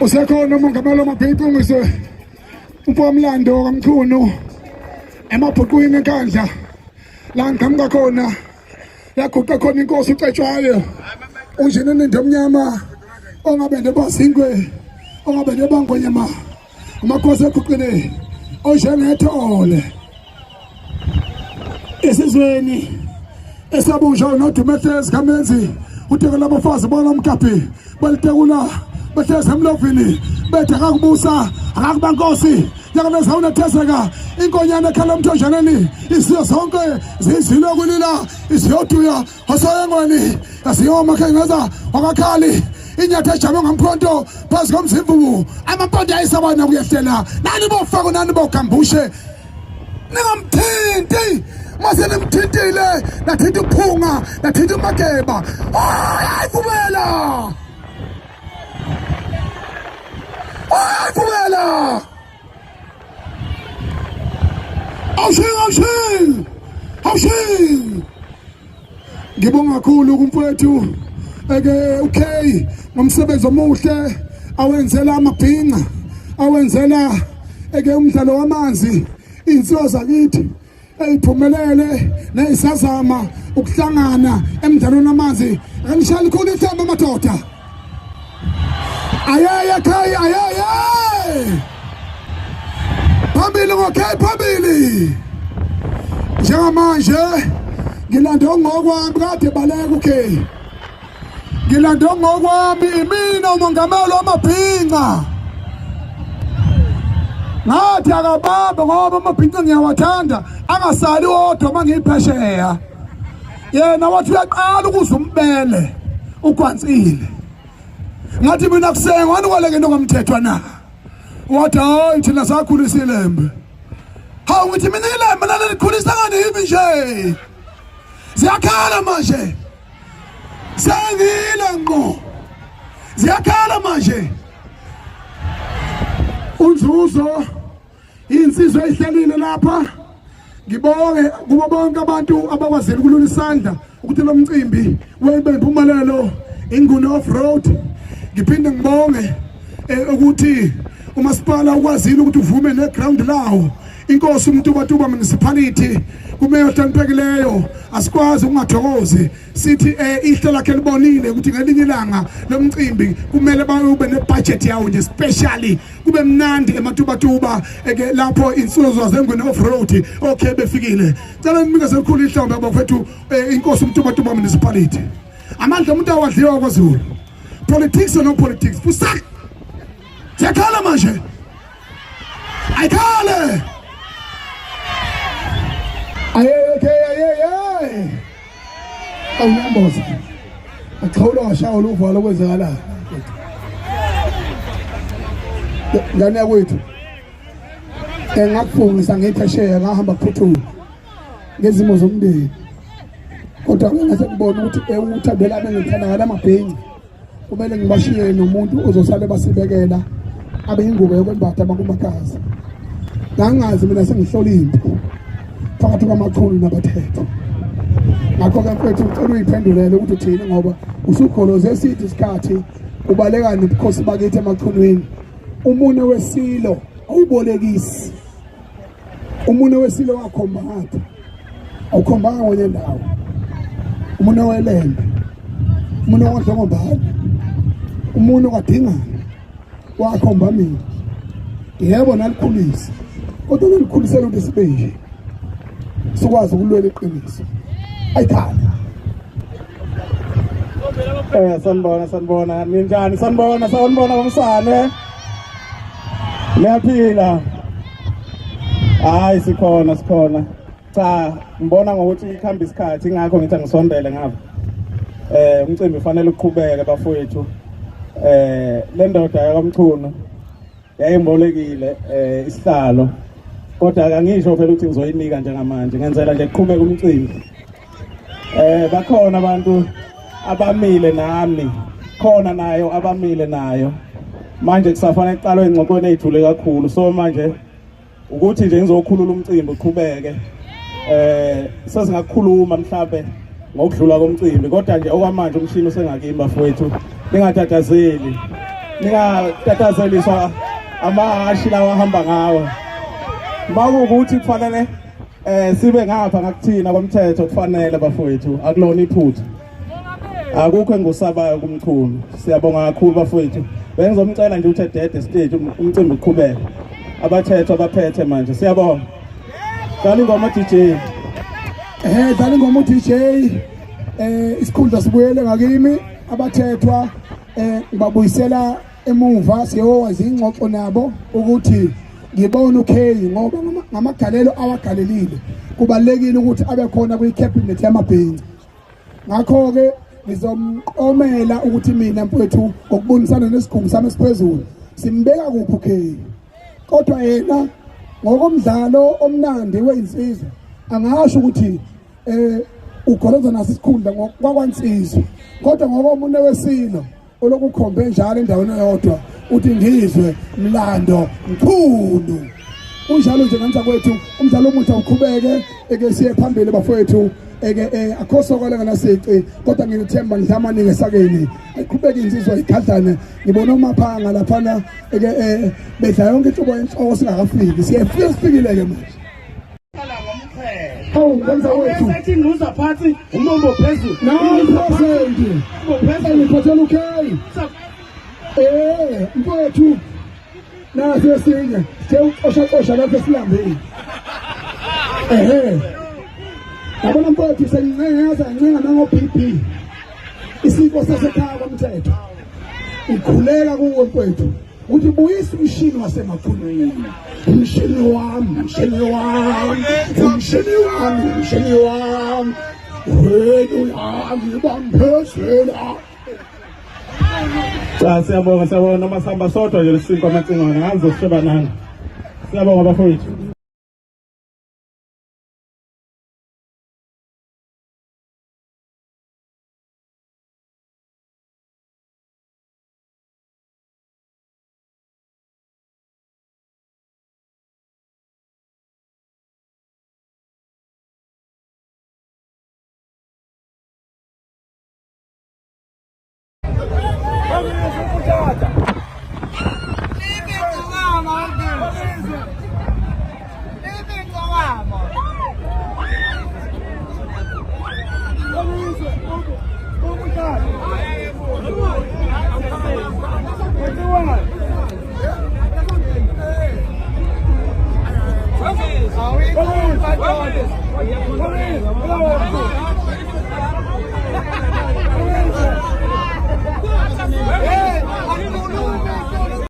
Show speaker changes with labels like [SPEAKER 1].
[SPEAKER 1] Usekhona umongameli wamabhiqungise umfowamlando kaMchunu emabhuqwini enkandla la ngiqhamuka khona yaguqa khona inkosi uCetshwayo unjenene omnyama ongabende bazingwe ongabende bangonyama amakhosi eguqile onjengethole esizweni esabunjwa noDumehlezi kaMenzi utekela abafazi bona umgabhi balitekula behlezi emlovini bethe akakubusa akakuba nkosi yakaneza unethezeka inkonyane ekhala emthonjaneni iziyo zonke zizile kulila iziyoduya osoyengweni asiyoma khengeza wakakhali inyathi ejame ngamkhonto phezu komzimvubu amampondo ayisabana kuyehlela nani bofako nani bogambushe ningamthinti mase nimthintile nathinta uphunga nathinta umageba ayivumela ayivumela awushingi awushingi awushingi ngibonga kakhulu kumfowethu eke uK ngomsebenzi omuhle awenzela amabhinca awenzela eke umdlalo wamanzi insizwa zakithi eyiphumelele neyisazama ukuhlangana emdlalweni wamanzi angishaye likhulu ihlombe amadoda ayeye K ayeye phambili ngo K phambili njengamanje ngilande ngokwami kade baleka uK ngilande ngokwami imina umongameli wamabhinca ngathi akabambe ngoba amabhinca ngiyawathanda angasali wodwa uma ngiyiphesheya yena wathi uyaqala ukuze umbele ugwansile ngathi mina kusengwani kwale ngento ngamthethwa na wathi hayi thina sakhulisa ilembe hawu ngithi mina ilembe nalelikhulisa kanimi nje ziyakhala manje sengile ngqo ziyakhala manje unzuzo insizwa ehlalile lapha ngibonge kubo bonke abantu abakwazile ukulula isandla ukuthi lo mcimbi webe impumelelo inguni off road ngiphinde ngibonge eh, ukuthi umasipala ukwazile ukuthi uvume neground lawo inkosi uMtubatuba municipality kumeya ohloniphekileyo asikwazi ukungathokozi sithi eh ihlo lakhe libonile ukuthi ngelinye ilanga lomcimbi kumele bawube nebudget yawo nje specially kube mnandi ematubatuba eke lapho insizwa zengwini off road okay befikile cela nimikeze elikhulu ihlombe abafethu eh, inkosi uMtubatuba municipality amandla umuntu awadliwa kwaZulu politics or no politics fusak siyakhala manje ayikhale ayeye ayeye awunyamboza axhawula washawa uvalo kwenzakalayo ngane yakwethu engakufungisa ngiphesheya ngahamba kuphuthuma ngezimo zomndeni kodwa ngase ngibona ukuthi uthando lami engithanda ngalamabhenci kumele ngibashiye nomuntu ozosale basibekela abe ingubo yokwembatha makumakazi ngangazi mina sengihlola impi phakathi kwamachunu nabathethe ngakho-ke mfethu ngicela uyiphendulele ukuthi uthini ngoba usugoloze eside isikhathi ubaleka nobukhosi bakithi emachunwini umune wesilo awubolekisi umune wesilo wakhomba ngapha awukhombanga kwenye ndawo umune welembe umune wadlongombane umune kwadingana wakhomba mina yebo nalikhulisa kodwa nalikhulisela ukuthi sibe nje sikwazi ukulwela iqiniso ayikhanda
[SPEAKER 2] Eh sanibona sanibona ninjani sanibona sanibona bomsane Niyaphila Hayi sikhona sikhona cha ngibona ngokuthi ikhamba isikhathi ingakho ngithi angisondele ngapha eh umcimbi ufanele uqhubeke bafowethu eh le ndoda yakamchunu yayimbolekile eh isihlalo kodwa akangisho phela ukuthi ngizoyinika njengamanje ngenzela nje kuqhubeke umcimbi eh bakhona abantu abamile nami khona nayo abamile nayo manje kusafanele kuqalwe ingxoxweni ejule kakhulu so manje ukuthi nje ngizokhulula umcimbi uqhubeke eh sesingakhuluma mhlambe ngokudlula komcimbi kodwa nje okwamanje umshini usengakimi bafowethu ningatatazeli Ningatatazeliswa amahhashi lawa ahamba ngawo. Makuwukuthi kufanele eh sibe ngapha ngakuthina komthetho kufanele bafowethu akulona iphutha. Akukho engusabayo kumchunu. Siyabonga kakhulu bafowethu. Bengizomcela nje ukuthi edede stage um, umcimbi uqhubeke. Abathetho abaphethe manje. Siyabonga. Dlala ingoma DJ.
[SPEAKER 1] Eh dlala ingoma DJ. Eh isikhundla sibuyele ngakimi abathethwa eh ngibabuyisela emuva siyowazi ingxoxo nabo ukuthi ngibona uK ngoba ngamagalelo awagalelile kubalekile ukuthi abe khona kwi-cabinet yamabhinca ngakho-ke ngizomqomela ukuthi mina mfowethu ngokubonisana nesigungu sami esiphezulu simbeka kuphi uK kodwa yena ngokomdlalo omnandi weyinsizwa angasho ukuthi eh ugoloza naso isikhundla ngokwansizwa kodwa ngokomunwe wesilo olokukhombe njalo endaweni eyodwa uthi ngizwe mlando mkhulu kunjalo nje ngenza kwethu umdlalo omuhle uqhubeke eke siye phambili bafowethu eke eh, akho sokole nganasici kodwa nginethemba ngidlamaningi esakeni ayiqhubeke insizwa igadlane ngibona umaphanga laphana eke eh, bedla yonke inhlobo yenhloko singakafiki siyefika sifikile ke manje Hawu kwenza wethu.
[SPEAKER 3] Sethi ngquza phansi umbombo phezulu.
[SPEAKER 1] Now present.
[SPEAKER 3] Umbombo phezulu.
[SPEAKER 1] Ngiphathela uKay. Eh, mfowethu. Nasi esinye. Sithe uxosha xosha lapho silambile. Ehe. Yabona mfowethu sengincenga ngincenga nango BP. Isiko sasekhaya kwamthetho. Ngikhuleka kuwe mfowethu. Uthi buyisa umshini wasemakhulwini. Umshini wami, umshini wami, umshini wami, umshini wami. Wena uyangibambezela.
[SPEAKER 2] Cha siyabonga siyabonga noma sihamba sodwa nje lesinkwa amacingwane ngazi zosheba nani. Siyabonga bafowethu.